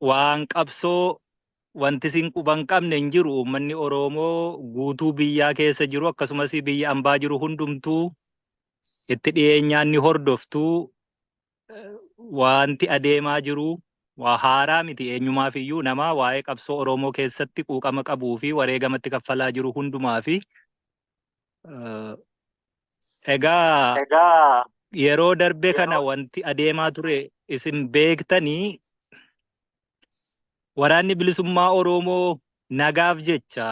Waan qabsoo wanti isin quba hin qabne hin jiru. Uummanni Oromoo guutuu biyyaa keessa jiru akkasumas biyya ambaa jiru hundumtuu itti dhiyeenyaan ni hordoftu. Wanti adeemaa jiru waa haaraa miti eenyumaaf iyyuu nama waa'ee qabsoo Oromoo keessatti quuqama qabuu fi wareegamatti kaffalaa jiru hundumaa fi egaa Egaa yeroo darbe kana wanti adeemaa ture isin beektanii waraanni bilisummaa Oromoo nagaaf jecha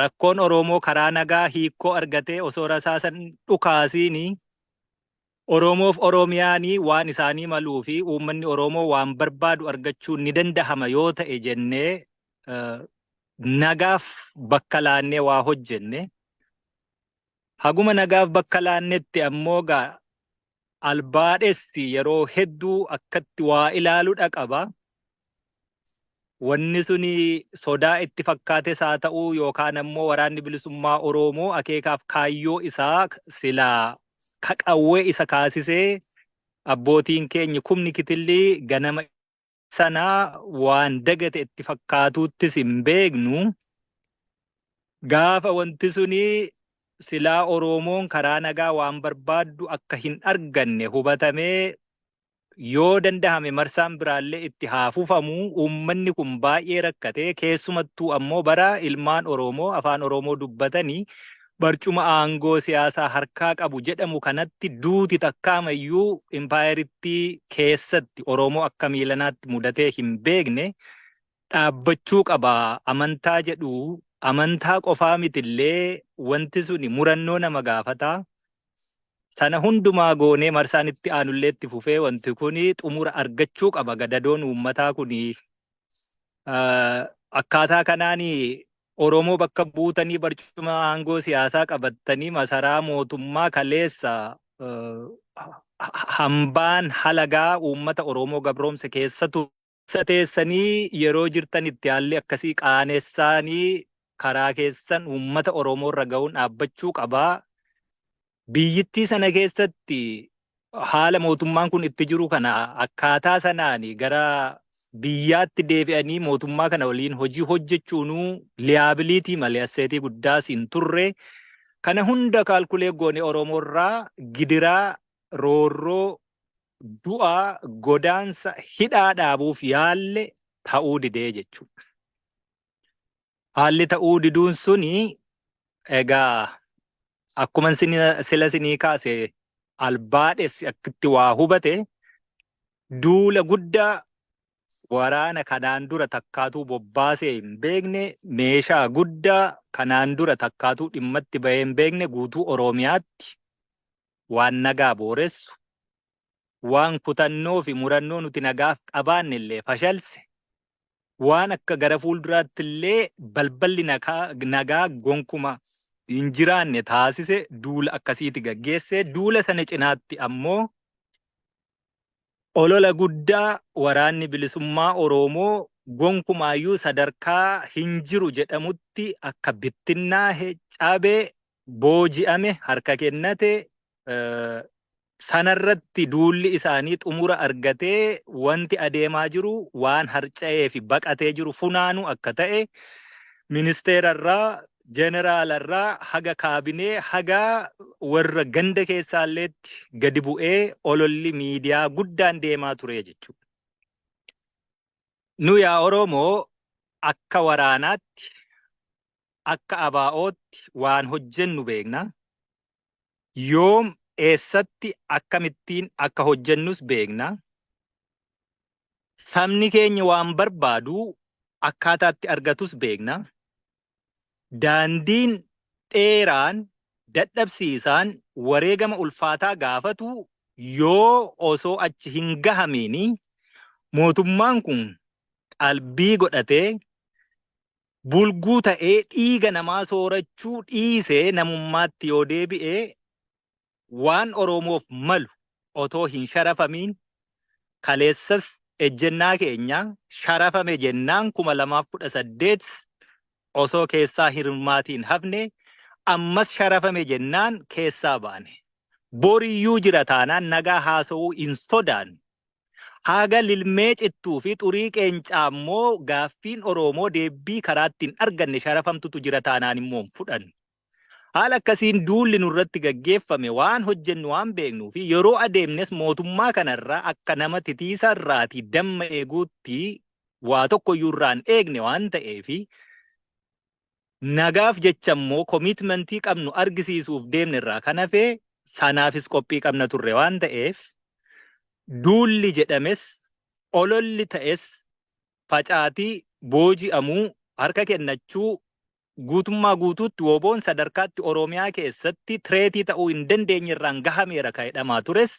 rakkoon Oromoo karaa nagaa hiikkoo argatee osoo rasaasan dhukaasiini Oromoof Oromiyaanii waan isaanii maluu fi uummanni Oromoo waan barbaadu argachuu ni dandahama yoo ta'e jennee nagaaf bakka laannee waa hojjenne. Haguma nagaaf bakka laannetti ammoo gaa albaadhessi yeroo hedduu akkatti waa ilaalu dhaqaba. Wanni suni sodaa itti fakkaates haa ta'uu yookaan ammoo waraanni bilisummaa Oromoo akeekaaf kaayyoo isaa silaa kaqawwee isa kaasisee abbootiin keenya kumni kitilli ganama sanaa waan dagate itti fakkaatuuttis hin beeknu. Gaafa wanti suni silaa Oromoon karaa nagaa waan barbaaddu akka hin arganne hubatamee yoo dandahame marsaan biraallee itti haa fufamu. Uummanni kun baay'ee rakkate, keessumattuu ammoo bara ilmaan Oromoo afaan Oromoo dubbatanii barcuma aangoo siyaasaa harkaa qabu jedhamu kanatti duuti takkaamayyuu impaayerittii keessatti Oromoo akka miilanaatti mudatee hin beekne dhaabbachuu qaba amantaa jedhu. Amantaa qofaa mitillee, wanti suni murannoo nama gaafata. Sana hundumaa goonee marsaan itti aanullee itti fufee wanti kun xumura argachuu qaba. Gadadoon uummataa kun akkaataa kanaan Oromoo bakka buutanii barcuma aangoo siyaasaa qabattanii masaraa mootummaa kaleessa hambaan halagaa uummata Oromoo gabroomse keessatu teessanii yeroo jirtan itti haalli akkasii qaanessaanii karaa keessan uummata Oromoo irra ga'uun dhaabbachuu qabaa. Biyyittii sana keessatti haala mootummaan kun itti jiru kana akkaataa sanaan gara biyyaatti deebi'anii mootummaa kana waliin hojii hojjechuunuu liability malee asset guddaas hin turre. Kana hunda calculate goone Oromoo irraa gidiraa, roorroo, du'aa, godaansa, hidhaa dhaabuuf yaalle ta'uu didee jechuudha. Haalli ta'uu diduun suni egaa akkuma sila sinii kaase albaadhessi akkitti waa hubate duula guddaa waraana kanaan dura takkaatuu bobbaasee hin beekne, meeshaa guddaa kanaan dura takkaatuu dhimmatti bahee hin beekne, guutuu Oromiyaatti waan nagaa booressu, waan kutannoo fi murannoo nuti nagaaf qabaanne illee fashalse, waan akka gara fuulduraatti illee balballi nagaa gonkuma hin jiraanne taasise duula akkasiiti gaggeesse. Duula sana cinaatti ammoo olola guddaa waraanni bilisummaa Oromoo gonkumaayyuu sadarkaa hin jiru jedhamutti akka bittinnaahe, cabee, booji'ame, harka kennate, sanarratti duulli isaanii xumura argatee wanti adeemaa jiru waan harca'ee fi baqatee jiru funaanuu akka ta'e ministeerarraa, jeeneraalarraa haga kaabinee haga warra ganda keessaalleetti gadi bu'ee ololli miidiyaa guddaan deemaa ture jechuudha. Nu yaa Oromoo akka waraanaatti, akka ABO'tti waan hojjennu beekna. Yoom, eessatti, akkamittiin akka hojjennus beekna. Sabni keenya waan barbaadu akkaataatti argatus beekna. Daandiin dheeraan dadhabsiisaan wareegama ulfaataa gaafatu yoo osoo achi hin gahamiini mootummaan kun qalbii godhatee bulguu ta'ee dhiiga namaa soorachuu dhiisee namummaatti yoo deebi'e, waan Oromoof malu otoo hin sharafamiin, kaleessas ejjennaa keenya sharafame jennaan 2018 osoo keessaa hirmaatiin hafne, ammas sharafame jennaan keessaa baane. Boriyyuu jira taanaan nagaa haasa'uu hin sodaannu. Haga lilmee cittuu fi xurii qeencaa immoo gaaffiin Oromoo deebbii karaa ittiin arganne sharafamtutu jira taanaan immoo hin fudhannu. Haala akkasiin duulli nurratti gaggeeffame waan hojjennu waan beeknuu fi yeroo adeemnes mootummaa kanarraa akka nama titiisa irraatii damma eeguutti waa tokkoyyuu irraa hin eegne waan ta'eef nagaaf jecha immoo komiitmentii qabnu argisiisuuf deemne irraa kan hafe sanaafis qophii qabna turre waan ta'eef duulli jedhames ololli ta'es facaatii booji'amuu harka kennachuu guutummaa guutuutti WBOn sadarkaatti Oromiyaa keessatti tireetii ta'uu hin dandeenye irraan gahameera kan jedhamaa tures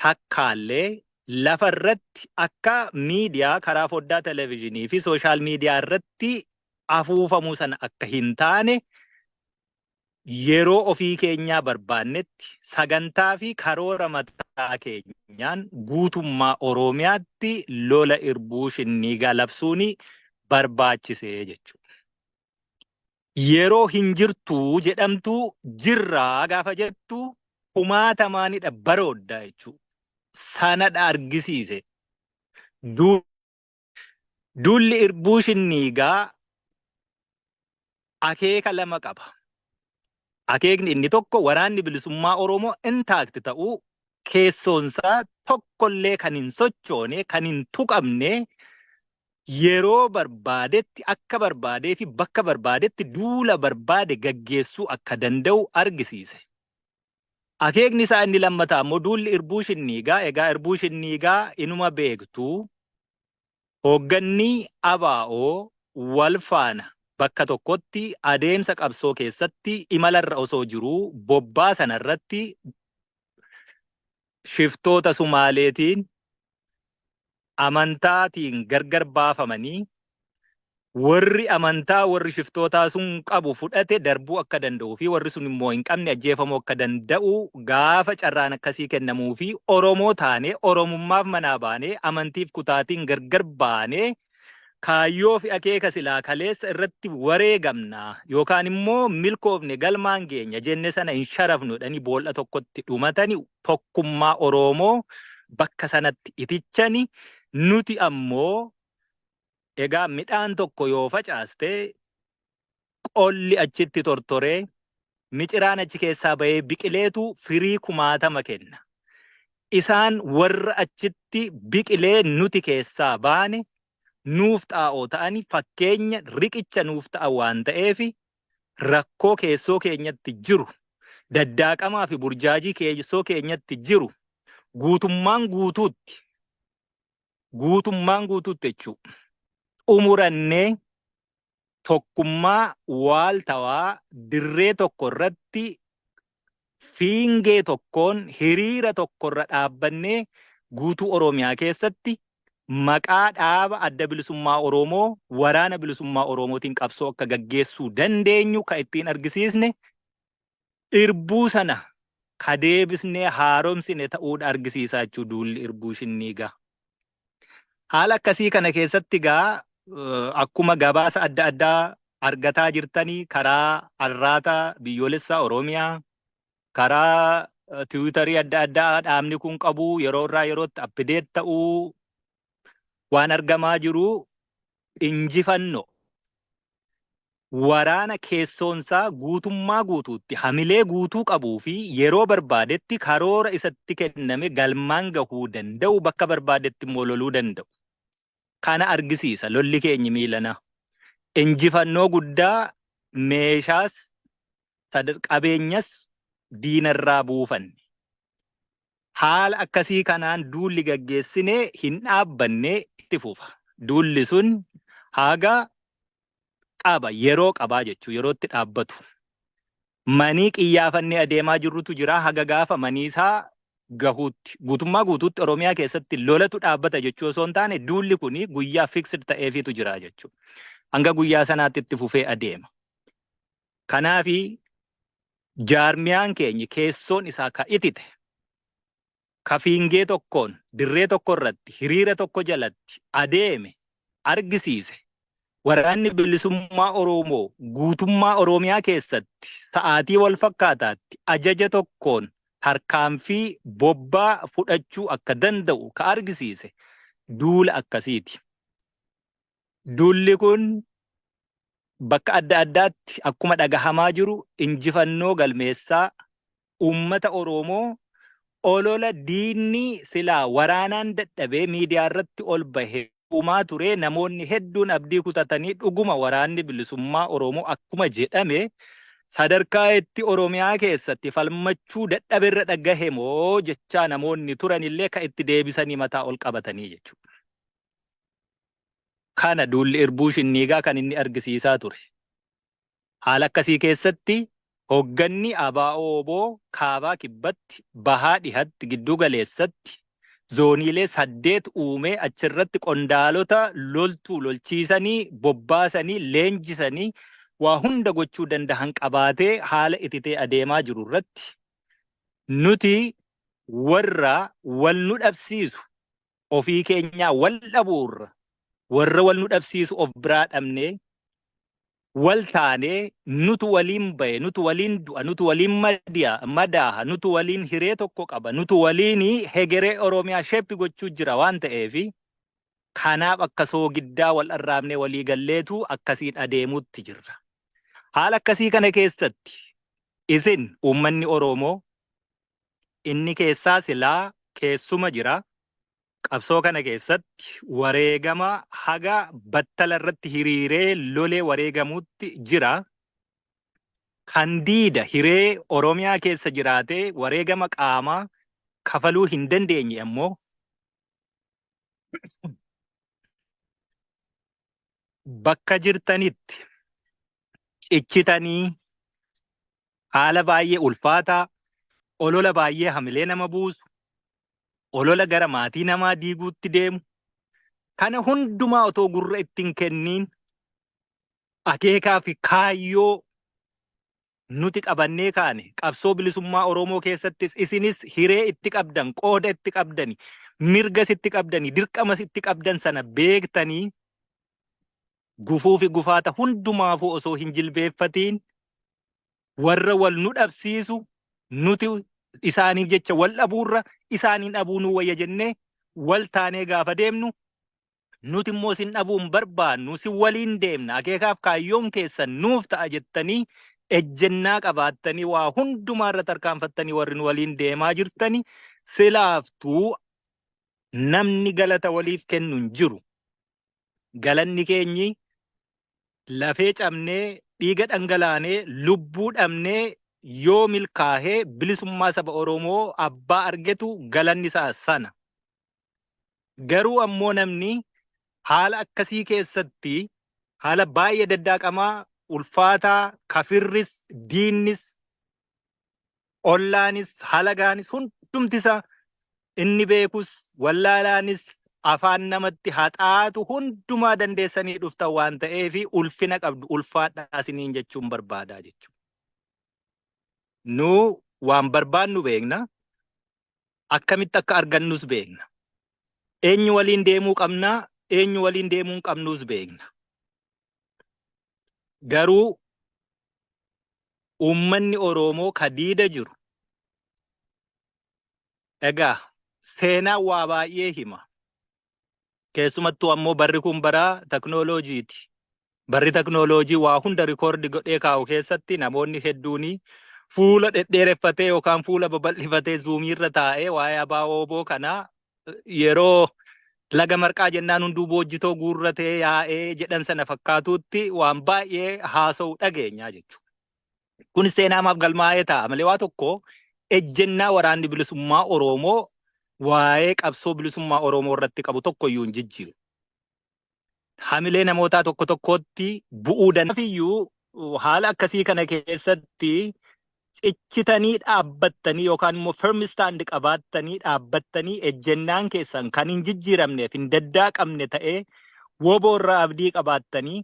takkaallee lafa irratti akka miidiyaa karaa foddaa televezyiinii fi sooshaal miidiyaa irratti afuufamuu sana akka hin taane yeroo ofii keenyaa barbaannetti sagantaa fi karoora mataa keenyaan guutummaa Oromiyaatti lola irbuu shinniigaa labsuun barbaachisee jechuudha. Yeroo hin jirtu jedhamtu jirraa gaafa jettu kumaatamaanidha baroodda jechuudha. Sanadha argisiise. Duulli irbuu shinniigaa akeeka lama qaba. Akeekni inni tokko waraanni bilisummaa Oromoo intaakti ta'uu keessoonsaa tokkollee kan hin sochoone, kan hin tuqamne, yeroo barbaadetti akka barbaadee fi bakka barbaadetti duula barbaade gaggeessuu akka danda'u argisiise. Akeekni isaa inni lammataa immoo duulli irbuu shinniigaa, egaa irbuu shinniigaa inuma beektu, hoogganni ABO wal faana bakka tokkotti adeemsa qabsoo keessatti imalarra osoo jiruu bobbaa sanarratti shiftoota Sumaaleetiin amantaatiin gargar baafamanii warri amantaa warri shiftootaa sun qabu fudhate darbuu akka danda'uu fi warri sun immoo hin qabne ajjeefamuu akka danda'u gaafa carraan akkasii kennamuu fi Oromoo taanee Oromummaaf manaa baanee amantiif kutaatiin gargar baanee kaayyoo fi akeeka silaa kaleessa irratti wareegamna yookaan immoo milkoofne galmaan geenya jenne sana hin sharafnu jedhanii bool'a tokkotti dhumatani tokkummaa Oromoo bakka sanatti itichani. Nuti ammoo egaa midhaan tokko yoo facaaste qolli achitti tortoree miciraan achi keessaa bahee biqileetu firii kumaatama kenna. Isaan warra achitti biqilee nuti keessaa baane nuuf xaa'oo ta'ani fakkeenya riqicha nuuf ta'a waan ta'eef rakkoo keessoo keenyatti jiru daddaaqamaa fi burjaajii keessoo keenyatti jiru guutummaan guutuutti guutummaan guutuutti jechuu xumurannee tokkummaa waaltawaa dirree tokko irratti fiingee tokkoon hiriira tokkorra dhaabbannee guutuu Oromiyaa keessatti maqaa dhaaba Adda Bilisummaa Oromoo Waraana Bilisummaa Oromootiin qabsoo akka gaggeessuu dandeenyu ka ittiin argisiisne irbuu sana ka deebisnee haaromsine ta'uudha argisiisaa jechuu duulli irbuu shinniigaa. Haala akkasii kana keessatti gaa akkuma gabaasa adda addaa argataa jirtanii karaa arraata biyyoolessaa Oromiyaa, karaa tiwiitarii adda addaa dhaabni kun qabu yeroo irraa yerootti appideet ta'uu waan argamaa jiru injifannoo waraana keessoonsaa guutummaa guutuutti hamilee guutuu qabuu fi yeroo barbaadetti karoora isatti kenname galmaan gahuu danda'u bakka barbaadetti immoo loluu danda'u. Kana argisiisa lolli keenyi miilanaa. Injifannoo guddaa meeshaas qabeenyas diinarraa buufanne. Haala akkasii kanaan duulli gaggeessine hin dhaabbanne itti fufa. Duulli sun haga qaba yeroo qabaa jechuu yerootti dhaabbatu. Manii qiyyaafannee adeemaa jirrutu jira haga gaafa manii isaa gahuutti. Guutummaa guutuutti Oromiyaa keessatti lolatu dhaabbata jechuu osoo hin taane duulli kun guyyaa fixed ta'eefiitu jira jechuudha. Hanga guyyaa sanaatti itti fufee adeema. Kanaafi jaarmiyaan keenya keessoon isaa ka itite ka fiingee tokkoon dirree tokko irratti hiriira tokko jalatti adeeme argisiise. Waraanni bilisummaa Oromoo guutummaa Oromiyaa keessatti sa'aatii wal fakkaataatti ajaja tokkoon Tarkaanfii bobbaa fudhachuu akka danda'u ka argisiise duula akkasiiti. Duulli kun bakka adda addaatti akkuma dhagahamaa jiru injifannoo galmeessaa uummata Oromoo olola diinni silaa waraanaan dadhabee miidiyaa irratti ol bahee uumaa ture, namoonni hedduun abdii kutatanii dhuguma waraanni bilisummaa Oromoo akkuma jedhame sadarkaa itti Oromiyaa keessatti falmachuu dadhaberra dhagahe moo jechaa namoonni turanillee ka itti deebisanii mataa ol qabatanii jechuudha. Kana duulli Irbuu Shinniigaa kan inni argisiisaa ture. Haala akkasii keessatti hogganni ABO-WBO kaabaa kibbatti, bahaa dhihatti, gidduu galeessatti zooniilee 8 uumee achirratti qondaalota loltuu lolchiisanii, bobbaasanii, leenjisanii waa hunda gochuu dandahan qabaatee haala ititee adeemaa jiru irratti nuti warra wal nu dhabsiisu ofii keenyaa wal dhabuurra warra wal nu dhabsiisu of biraa dhabnee wal taanee, nutu waliin bahe, nutu waliin du'a, nutu waliin madaaha, nutu waliin hiree tokko qaba, nutu waliin hegeree Oromiyaa shape gochuu jira waan ta'eefi kanaaf akka soogiddaa wal arraabnee walii galleetu akkasiin adeemuutti jirra. Haala akkasii kana keessatti isin uummanni Oromoo inni keessaa silaa keessuma jira. Qabsoo kana keessatti wareegama haga battala irratti hiriiree lolee wareegamuutti jira. Kan diida hiree Oromiyaa keessa jiraatee wareegama qaamaa kafaluu hin dandeenye ammoo bakka jirtanitti cichitanii haala baay'ee ulfaataa, olola baay'ee hamilee nama buusu, olola gara maatii namaa diiguutti deemu, kana hundumaa otoo gurra ittiin kenniin akeekaa fi kaayyoo nuti qabannee kaane, qabsoo bilisummaa Oromoo keessattis isinis hiree itti qabdan, qooda itti qabdani, mirgas itti qabdani, dirqamas itti qabdan sana beektanii gufuu fi gufaata hundumaafuu osoo hin jilbeeffatiin warra wal nu dhabsiisu nuti isaaniif jecha wal dhabuurra isaaniin dhabuu nu wayya jennee wal taanee gaafa deemnu, nuti immoo isin dhabuu hin barbaannu, isin waliin deemna, akeekaaf kaayyoon keessan nuuf ta'a jettanii ejjennaa qabaattanii waa hundumaarra tarkaanfattanii warri nu waliin deemaa jirtani silaaftuu namni galata waliif kennu hin jiru. Galanni keenyi lafee cabnee, dhiiga dhangalaanee, lubbuu dhabnee yoo milkaahee bilisummaa saba Oromoo abbaa argetu galanni isaa sana. Garuu ammoo namni haala akkasii keessatti haala baay'ee daddaaqamaa, ulfaataa, kafirris, diinnis, ollaanis, halagaanis hundumti isaa inni beekus wallaalaanis afaan namatti haxaatu hundumaa dandeessanii dhuftan waan ta'eef ulfina qabdu, ulfaadhaa isiniin jechuun barbaadaa jechuudha. Nu waan barbaannu beekna, akkamitti akka argannus beekna. Eenyu waliin deemuu qabnaa, eenyu waliin deemuu hin qabnus beekna. Garuu uummanni Oromoo ka diida jiru egaa seenaa waa baay'ee hima. Keessumattuu ammoo barri kun bara teknooloojiiti. Barri teknooloojii waa hunda record godhee kaa'u keessatti namoonni hedduun fuula dhedheereffatee yookaan fuula babal'ifatee Zoomii irra taa'ee waa'ee ABO kanaa yeroo laga marqaa jennaan hunduu boojjitoo guurratee yaa'ee jedhan sana fakkaatuutti waan baay'ee haasa'u dhageenyaa jechuudha. Kun seenaamaaf galmaa'ee ta'a malee waa tokko ejjennaa waraanni bilisummaa Oromoo waa'ee qabsoo bilisummaa Oromoo irratti qabu tokko iyyuu hin jijjiiru. Hamilee namootaa tokko tokkotti bu'uu danda'u. Haala akkasii kana keessatti cichitanii dhaabbattanii yookaan immoo firm stand qabaattanii dhaabbattanii ejjennaan keessan kan hin jijjiiramneef hin daddaaqamne ta'ee WBO irraa abdii qabaattanii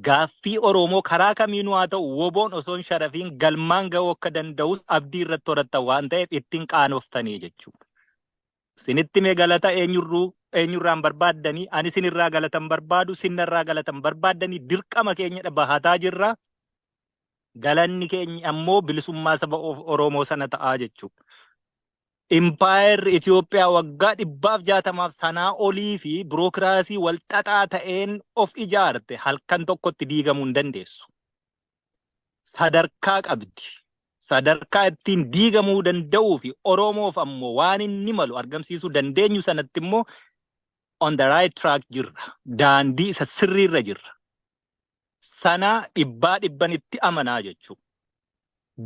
gaaffii Oromoo karaa kamiinuu haa ta'u WBOn osoo hin sharafiin galmaan ga'uu akka danda'us abdii irratti horattan waan ta'eef ittiin qaanoftanii jechuudha. Sinitti mee galata eenyurraan barbaaddanii, ani sinirraa galatan barbaadu, sinnarraa galatan barbaaddanii, dirqama keenyadha bahataa jirra. Galanni keenya ammoo bilisummaa saba Oromoo sana ta'aa jechuudha. Impaayerri Itoophiyaa waggaa 160f sanaa olii fi birookiraasii walxaxaa ta'een of ijaarte halkan tokkotti diigamuu hin dandeessu. Sadarkaa qabdi. Sadarkaa ittiin diigamuu danda'uu fi Oromoof ammoo waan inni malu argamsiisuu dandeenyu sanatti immoo on the right track jirra. Daandii isa sirriirra jirra. Sana dhibbaa dhibban itti amanaa jechuudha.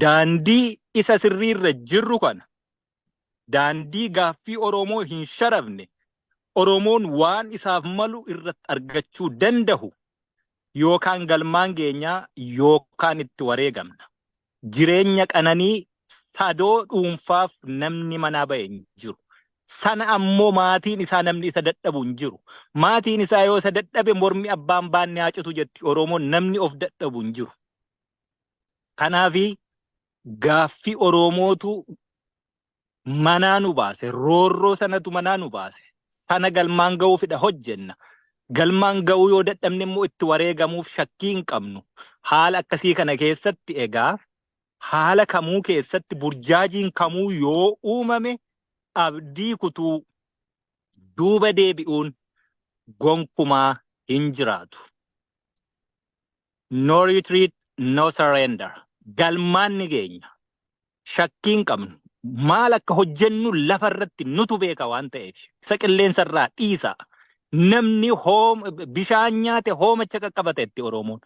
Daandii isa sirriirra jirru kana, daandii gaaffii Oromoo hin sharafne, Oromoon waan isaaf malu irratti argachuu danda'u yookaan galmaan geenyaa yookaan itti wareegamna. Jireenya qananii sadoo dhuunfaaf namni manaa ba'e hin jiru. Sana ammoo maatiin isaa namni isa dadhabu hin jiru. Maatiin isaa yoo isa dadhabe, mormi abbaan baanne haa citu jetti Oromoon, namni of dadhabu hin jiru. Kanaafi gaaffii Oromootu manaa nu baase, roorroo sanatu manaa nu baase. Sana galmaan ga'uufidha hojjenna. Galmaan ga'uu yoo dadhabne immoo itti wareegamuuf shakkii hin qabnu. Haala akkasii kana keessatti egaa, haala kamuu keessatti, burjaajiin kamuu yoo uumame, abdii kutuu, duuba deebi'uun gonkumaa hin jiraatu. No retreat, no surrender. Galmaan ni geenya. Shakkii hin qabnu. Maal akka hojjennu lafa irratti nutu beeka waan ta'eef. Isa qilleensa irraa dhiisa. Namni hoom bishaan nyaate hoomacha qaqqabata itti Oromoon.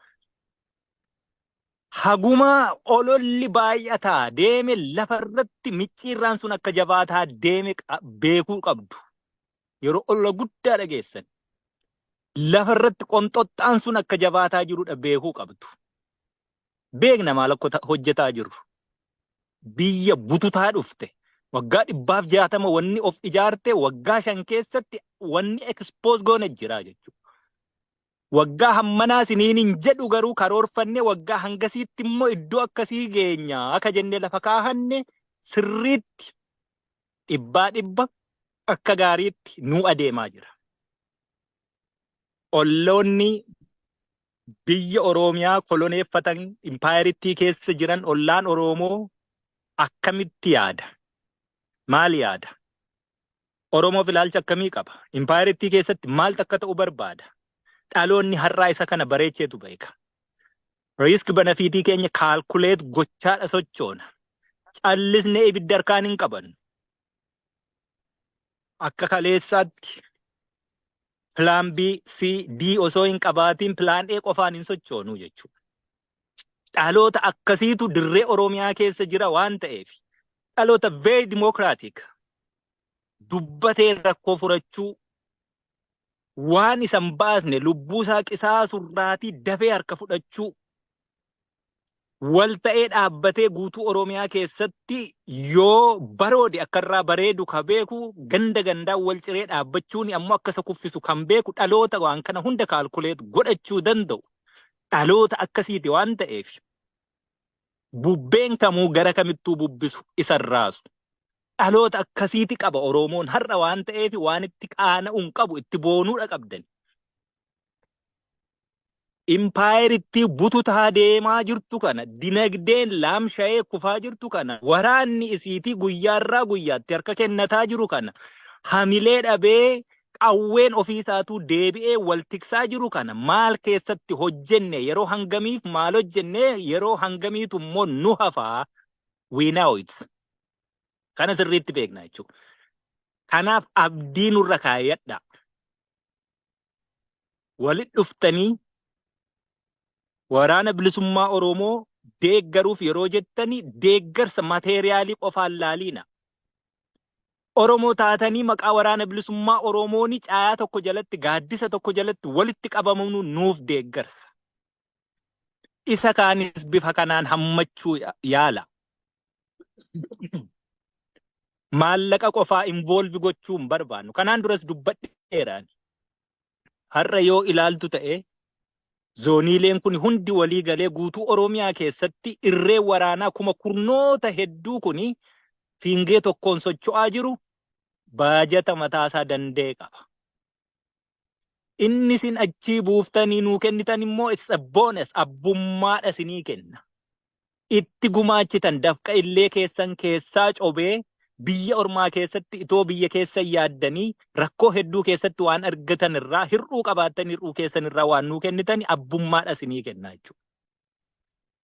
Haguma ololli baay'ataa deeme lafa irratti micciirraan sun akka jabaataa deeme beekuu qabdu. Yeroo olola guddaa dhageessan. Lafa irratti qonxoxxaan sun akka jabaataa jirudha beekuu qabdu. Beekna maal akka hojjetaa jirru. Biyya bututaa dhufte. Waggaa 160 wanni of ijaarte waggaa 5 keessatti wanni expose goone jira jechuudha. Waggaa hammanaa siniin hin jedhu, garuu karoorfanne waggaa hangasiitti immoo iddoo akkasii geenya akka jennee lafa kaahanne sirriitti dhibbaa dhibba akka gaariitti nuu adeemaa jira. Olloonni biyya Oromiyaa koloneeffatan, impaayerittii keessa jiran, ollaan Oromoo akkamitti yaada? Maal yaada? Oromoof ilaalcha akkamii qaba? Impaayerittii keessatti maaltu akka ta'u barbaada? Dhaloonni har'aa isa kana bareecheetu beeka. Risk benefit keenya calculate gochaadha sochoona. Callisnee ibidda harkaan hin qabannu. Akka kaleessaatti plan B, C, D osoo hin qabaatiin plan A qofaan hin sochoonuu jechuudha. Dhaloota akkasiitu dirree Oromiyaa keessa jira waan ta'eef, dhaloota very democratic, dubbatee rakkoo furachuu, waan isan baasne lubbuu isaa qisaasurraatii dafee harka fudhachuu, wal ta'ee dhaabbatee guutuu Oromiyaa keessatti yoo baroode akka irraa bareedu ka beeku, ganda gandaan wal ciree dhaabbachuun ammoo akka isa kuffisu kan beeku, dhaloota waan kana hunda calculate godhachuu danda'u dhaloota akkasiiti waan ta'eef, bubbeen kamuu gara kamittuu bubbisu isa raasu. Dhaloota akkasiiti qaba Oromoon har'a waan ta'eef, waan itti qaana'uun qabu, itti boonuudha qabdan. Impaayerittii bututaa deemaa jirtu kana, dinagdeen laamsha'ee kufaa jirtu kana, waraanni isiitii guyyaarraa guyyaatti harka kennataa jiru kana, hamilee dhabee qawween ofiisaatuu deebi'ee wal tiksaa jiru kana, maal keessatti hojjenne, yeroo hangamiif maal hojjenne, yeroo hangamiitu immoo nu hafaa, we know it. Kana sirriitti beekna jechuudha. Kanaaf abdii nurra kaayyadha. Walit dhuftanii Waraana Bilisummaa Oromoo deeggaruuf yeroo jettani, deeggarsa material qofaan laaliina. Oromoo taatanii maqaa Waraana Bilisummaa Oromooni caayaa tokko jalatti, gaaddisa tokko jalatti walitti qabamuun nuuf deeggarsa. Isa kaanis bifa kanaan hammachuu yaala. Maallaqa qofaa involve gochuu hin barbaannu. Kanaan duras dubbadheeraan. Har'a yoo ilaaltu ta'e, zooniileen kun hundi walii galee guutuu Oromiyaa keessatti irree waraanaa kuma kurnoota hedduu kuni fiingee tokkoon socho'aa jiru baajata mataasaa danda'e qaba. Inni isin achii buuftanii nuu kennitan immoo it's a bonus, abbummaadha isinii kenna. Itti gumaachitan dafqa illee keessan keessaa cobee biyya ormaa keessatti itoo biyya keessa yaaddanii rakkoo hedduu keessatti waan argatan irraa hir'uu qabaattan hir'uu keessan irraa waan nuu kennitan abbummaadha isinii kenna jechuudha.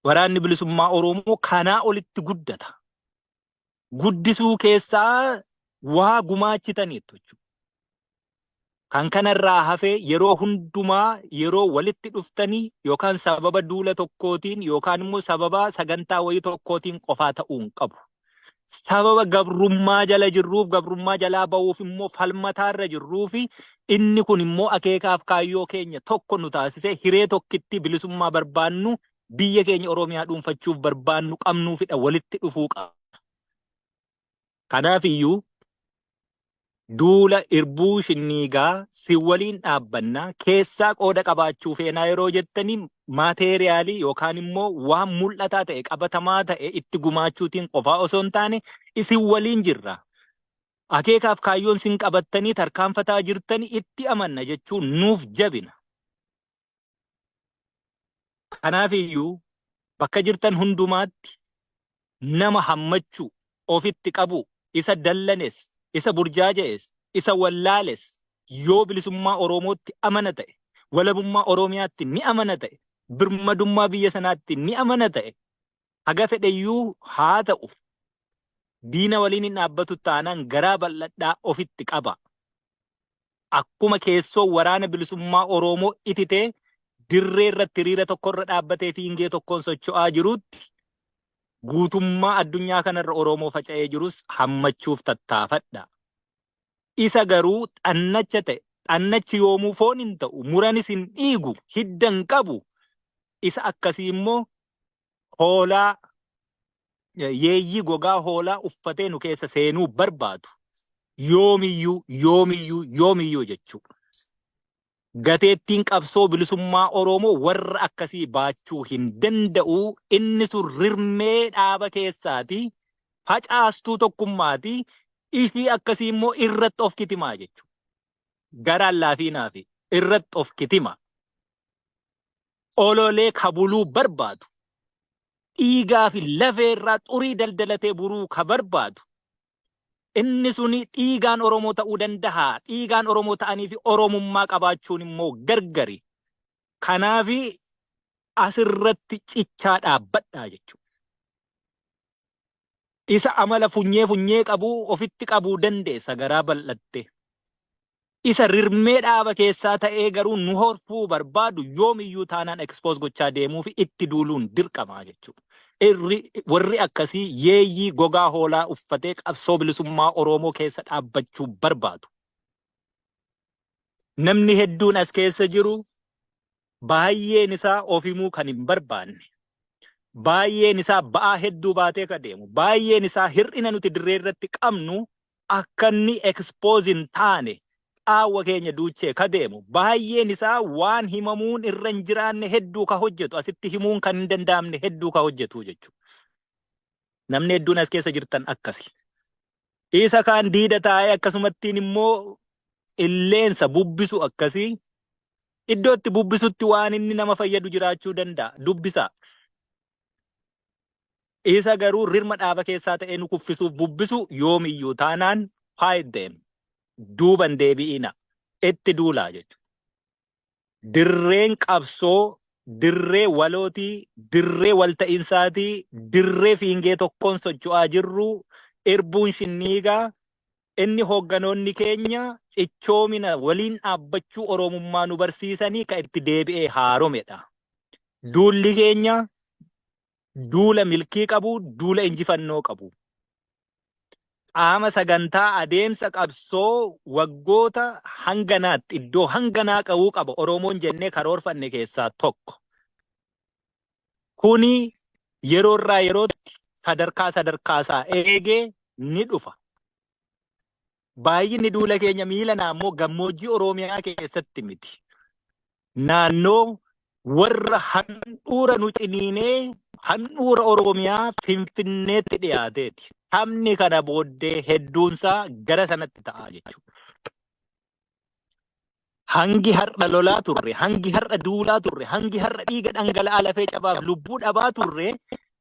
Waraanni bilisummaa Oromoo kanaa olitti guddata. Guddisuu keessaa waa gumaachitaniitu jechuudha. Kan kanarraa hafee yeroo hundumaa yeroo walitti dhuftanii yookaan sababa duula tokkootiin yookaan immoo sababa sagantaa wayii tokkootiin qofaa ta'uu hin qabu. Sababa gabrummaa jala jirruuf gabrummaa jalaa ba'uuf immoo falmataarra jirruuf inni kun immoo akeekaaf kaayyoo keenya tokko nu taasisee hiree tokkitti bilisummaa barbaannu biyya keenya Oromiyaa dhuunfachuuf barbaannu qabnuufidha walitti dhufuu qaba. Kanaaf iyyuu duula irbuu shinniigaa si waliin dhaabbannaa keessaa qooda qabaachuu feenaa yeroo jettanii maateeriyaalii yookaan immoo waan mul'ataa ta'e qabatamaa ta'e itti gumaachuutiin qofaa osoo hin taane isin waliin jirra. Akeekaaf kaayyoon isin qabattanii tarkaanfataa jirtanii itti amanna jechuun nuuf jabina. Kanaaf iyyuu bakka jirtan hundumaatti nama hammachuu, ofitti qabuu, isa dallanes, isa burjaaja'es, isa wallaales yoo bilisummaa Oromootti amana ta'e, walabummaa Oromiyaatti ni amana ta'e, birmadummaa biyya sanaatti ni amana ta'e, haga fedheyyuu haa ta'u diina waliin hin dhaabbatu taanaan garaa bal'adhaa ofitti qaba. Akkuma keessoo waraana bilisummaa Oromoo ititee dirree irratti hiriira tokkorra dhaabbatee fiingee tokkoon socho'aa jirutti guutummaa addunyaa kanarra Oromoo faca'ee jirus hammachuuf tattaafadha. Isa garuu xannacha ta'e, xannachi yoomuu foon hin ta'u, muranis hin dhiigu, hidda hin qabu. Isa akkasii immoo hoolaa yeeyyii gogaa hoolaa uffatee nu keessa seenuu barbaadu. Yoomiyyuu, yoomiyyuu, yoomiyyuu jechuudha. Gateettiin qabsoo bilisummaa Oromoo warra akkasii baachuu hin danda'u. Inni sun rirmee dhaaba keessaati. Facaastuu tokkummaati. Ishii akkasii immoo irratti of kitimaa jechuudha. Garaan laafiinaa fi irratti of kitima. Ololee kabuluu barbaadu. Dhiigaa fi lafee irraa xurii daldalatee buruu ka barbaadu. Inni suni dhiigaan Oromoo ta'uu danda'a. Dhiigaan Oromoo ta'anii fi Oromummaa qabaachuun immoo gargari. Kanaafi asirratti cichaa dhaabbadhaa jechuudha. Isa amala funyee funyee qabu ofitti qabuu dandeessa garaa bal'atte. Isa rirmee dhaaba keessaa ta'ee garuu nu horfuu barbaadu yoomiyyuu taanaan expose gochaa deemuu fi itti duuluun dirqamaa jechuudha. Warri akkasii yeeyyii gogaa hoolaa uffatee qabsoo bilisummaa Oromoo keessa dhaabbachuu barbaadu. Namni hedduun as keessa jiru baay'een isaa of himuu kan hin barbaanne. Baay'een isaa ba'aa hedduu baatee ka deemu. Baay'een isaa hir'ina nuti dirree irratti qabnu akka inni expose hin taane qaawwa keenya duuchee ka deemu. Baay'een isaa waan himamuun irra hin jiraanne hedduu ka hojjetu. Asitti himuun kan hin danda'amne hedduu ka hojjetu jechuudha. Namni hedduun as keessa jirtan akkasi. Isa kaan diida taa'ee akkasumattiin immoo qilleensa bubbisu akkasii iddoo itti bubbisutti waan inni nama fayyadu jiraachuu danda'a. Dubbisaa. Isa garuu rirma dhaaba keessaa ta'ee nu kuffisuuf bubbisu yoomiyyuu taanaan fight them. Duuban deebi'ina. Itti duulaa jechuudha. Dirreen qabsoo dirree walootii, dirree walta'insaatii, dirree fiingee tokkoon socho'aa jirru irbuun shinniigaa inni hoogganoonni keenya cichoomina waliin dhaabbachuu Oromummaa nu barsiisanii kan itti deebi'ee haaromedha. Duulli keenya duula milkii qabu, duula injifannoo qabu. Qaama sagantaa adeemsa qabsoo waggoota hanganaatti iddoo hanganaa qabuu qaba Oromoon jennee karoorfanne keessaa tokko. Kuni yeroo irraa yerootti sadarkaa sadarkaasaa eegee ni dhufa. Baay'inni duula keenya miilanaa immoo gammoojjii Oromiyaa keessatti miti. Naannoo warra handhuura nu ciniinee handhuura Oromiyaa Finfinneetti dhiyaateeti. Taphni kana booddee hedduunsaa gara sanatti ta'a jechuudha. Hangi har'a lolaa turre, hangi har'a duulaa turre, hangi har'a dhiiga dhangala'aa lafee cabaaf lubbuu dhabaa turre.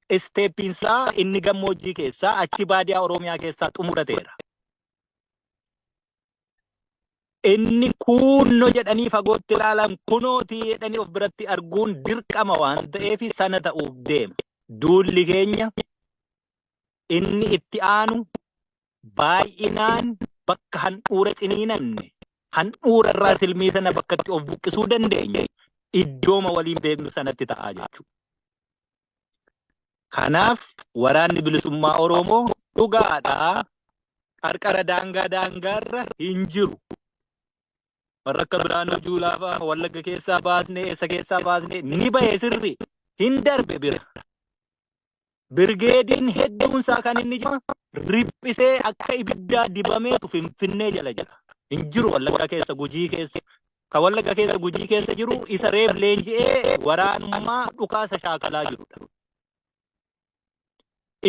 Isteeppiinsaa inni gammoojjii keessaa achi baadiyaa Oromiyaa keessaa xumurateera. Inni kuunno jedhanii fagootti ilaalan kunooti jedhanii of biratti arguun dirqama waan ta'eef sana ta'uuf deema. Duulli keenya inni itti aanu baay'inaan bakka handhuura ciniinanne handhuura irraa silmii sana bakka itti of buqqisuu dandeenye iddooma waliin beeknu sanatti ta'aa jechuudha. Kanaaf waraanni bilisummaa Oromoo dhugaadhaa qarqara daangaa daangaarra hin jiru. Warra akka Biraanuu Juulaa fa'aa Wallagga keessaa baasnee eessa keessaa baasnee ni bahe sirri hin darbe bira. Birgeediin hedduun isaa kan inni jiru riphisee akka ibiddaa dibameetu Finfinnee jala jira. Hin jiru Wallagga keessa Gujii keessa. Kan Wallagga keessa Gujii keessa jiru isa reef leenji'ee waraanummaa dhukaasa shaakalaa jirudha.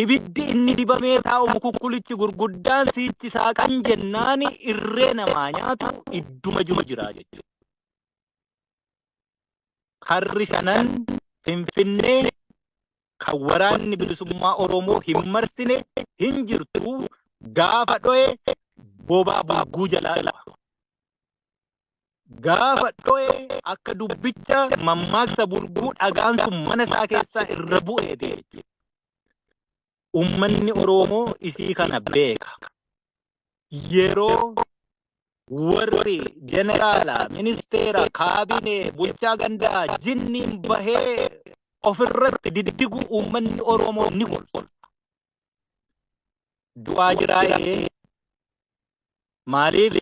Ibiddi inni dibamee taa'u mukukkulichi gurguddaan siichi saaqan jennaan irree namaa nyaatu idduma jiru jira jechuudha. Karri shanan Finfinnee kan waraanni bilisummaa Oromoo hin marsine hin jirtu gaafa dho'e bobaa bulguu jalaa dhufa. Gaafa dho'e akka dubbicha mammaaksa bulguu dhagaan sun mana isaa keessaa irra bu'eeti jechuudha. Uummanni Oromoo isii kana beeka. Yeroo warri jeneraala, ministeera, kaabinee, bulchaa gandaa jinniin bahee ofirratti diddigu uummanni Oromoo ni kolfa. Du'aa jiraa'ee maaliif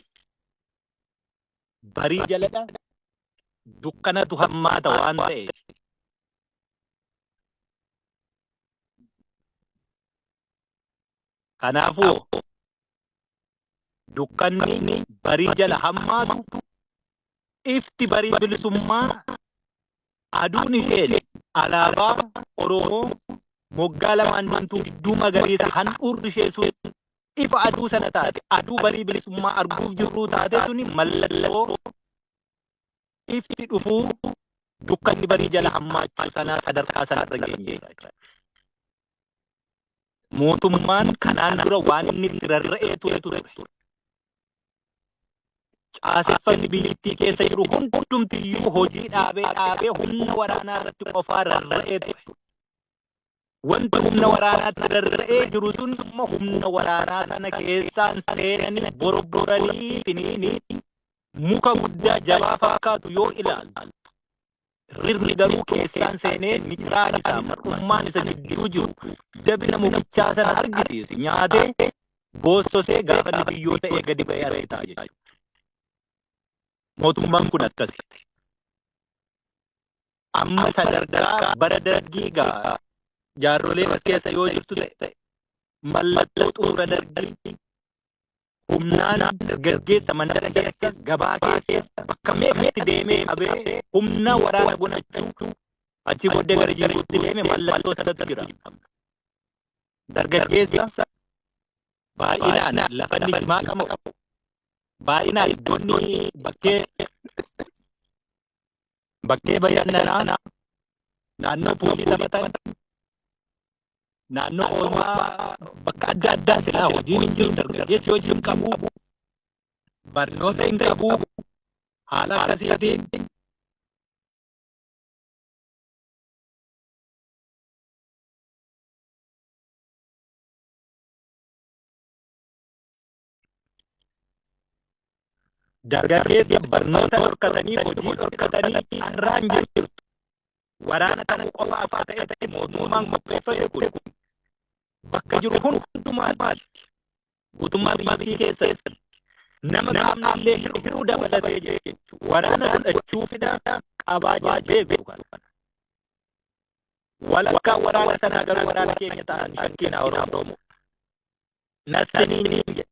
barii jaladha dukkanatu hammaata waan ta'eef. Kanaafuu dukkanni barii jala hammaatu ifti barii bilisummaa aduun isheen alaabaa Oromoo moggaa lamaan diimtuu gidduu magariisa handhuurri ishee sun ifa aduu sana taate aduu barii bilisummaa arguuf jirruu taate suni mallattoo ifti dhufuu dukkanni barii jala hammaachuu sanaa sadarkaa sanarra geenyeera. Mootummaan kanaan dura waan inni itti rarra'ee ture ture. Caaseffamni biyyattii keessa jiru hundumtiyyuu hojii dhaabee dhaabee humna waraanaa irratti qofaa rarra'ee ture. Wanti humna waraanaatti rarra'ee jiru sun immoo humna waraanaa sana keessaan seenanii borboranii finiinii muka guddaa jabaa fakkaatu yoo ilaaltu rirmi garuu keessaan seenee miciraan isaa mar'ummaan isa gidduu jiru jabina mukichaa sana argisiise nyaatee boossosee gaafa inni biyyoo ta'ee gadi ba'ee argitaa jechuudha. Mootummaan kun akkasi. Amma sadarkaa bara dargii gaa jaarroleen as keessa yoo jirtu ta'e mallattoo xumura dargii humnaan dargaggeessa mandara keessa gabaa keessa bakka meeqatti deemee qabee humna waraana godhachuu achi booddee gara jiruutti deeme mallattoo sanatu jira. Dargaggeessa baay'inaan lafa inni jimaa qabu baay'inaan iddoonni bakkee bakkee bashannanaa naannoo puulii taphatan naannoo oolmaa bakka adda addaa silaa hojiin hin jiru dargaggeessi hojii hin qabu barnoota hin qabu haala akkasiitiin dargaggeessa barnoota dhorkatanii hojii dhorkatanii carraan jirtu waraana ta'uu qofa akka ta'etti mootummaan qopheeffate kun bakka jiru hundumaa guutummaa biyyattii keessatti nama qaamni illee hir'uu dabalatee jechuudha. Waraana godhachuufidha qabaa beeku kana. Walakkaa waraana sanaa garuu waraana keenya ta'an shakkiin Oromoo. Nassiniin jedhe.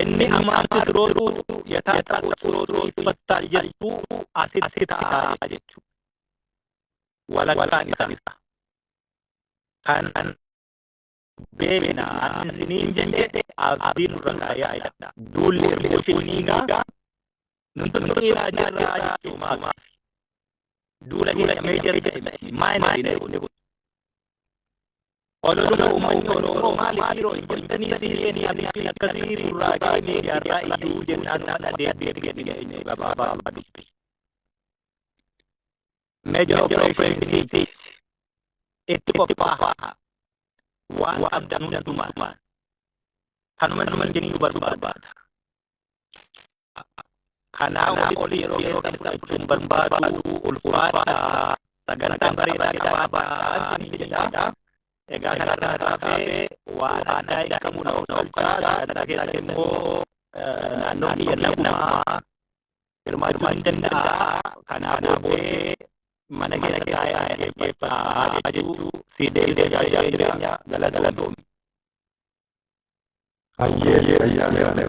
Inni amaatti rootuu yataata rootuu iffattaa jettu asitti ta'a jechuudha. Walakkaan isaa. Kan beekna isiniin jedhe abdii nurra kaayaa duulli irbuu shiniigaa nuti xiiraa jirraa jechuumaaf. Duula keenya major ta'e miti. Minor inni kun. Ololuma uummanni Oromoo maaliif yeroo hin jirtanii siiseenii abiyyiin akkasii nurraa ka'ee miidiyaarraa iyyuu jennaan mana deebi'ee kennine gabaabaa dubbi. Major operations itti qophaa'a. Waan qabdan hundumaan. Kanuma isin barbaada. Kanaa oli yeroo keessan fudhachuun barbaadu. Ulfaadha. Sagantaan bareedaa qabaadhaa isin jedha. Egaa kanarraa taafee waan addaa hin qabu, na of galchaa. Sagantaa keessatti immoo naannoon kiyya nagumaa hirmaachuu hin danda'a. Kanaa booddee mana keessa taa'ee dhaggeeffadhaa jechuu si deebisee jireenya galatoomi. Hayyee, ayyaana.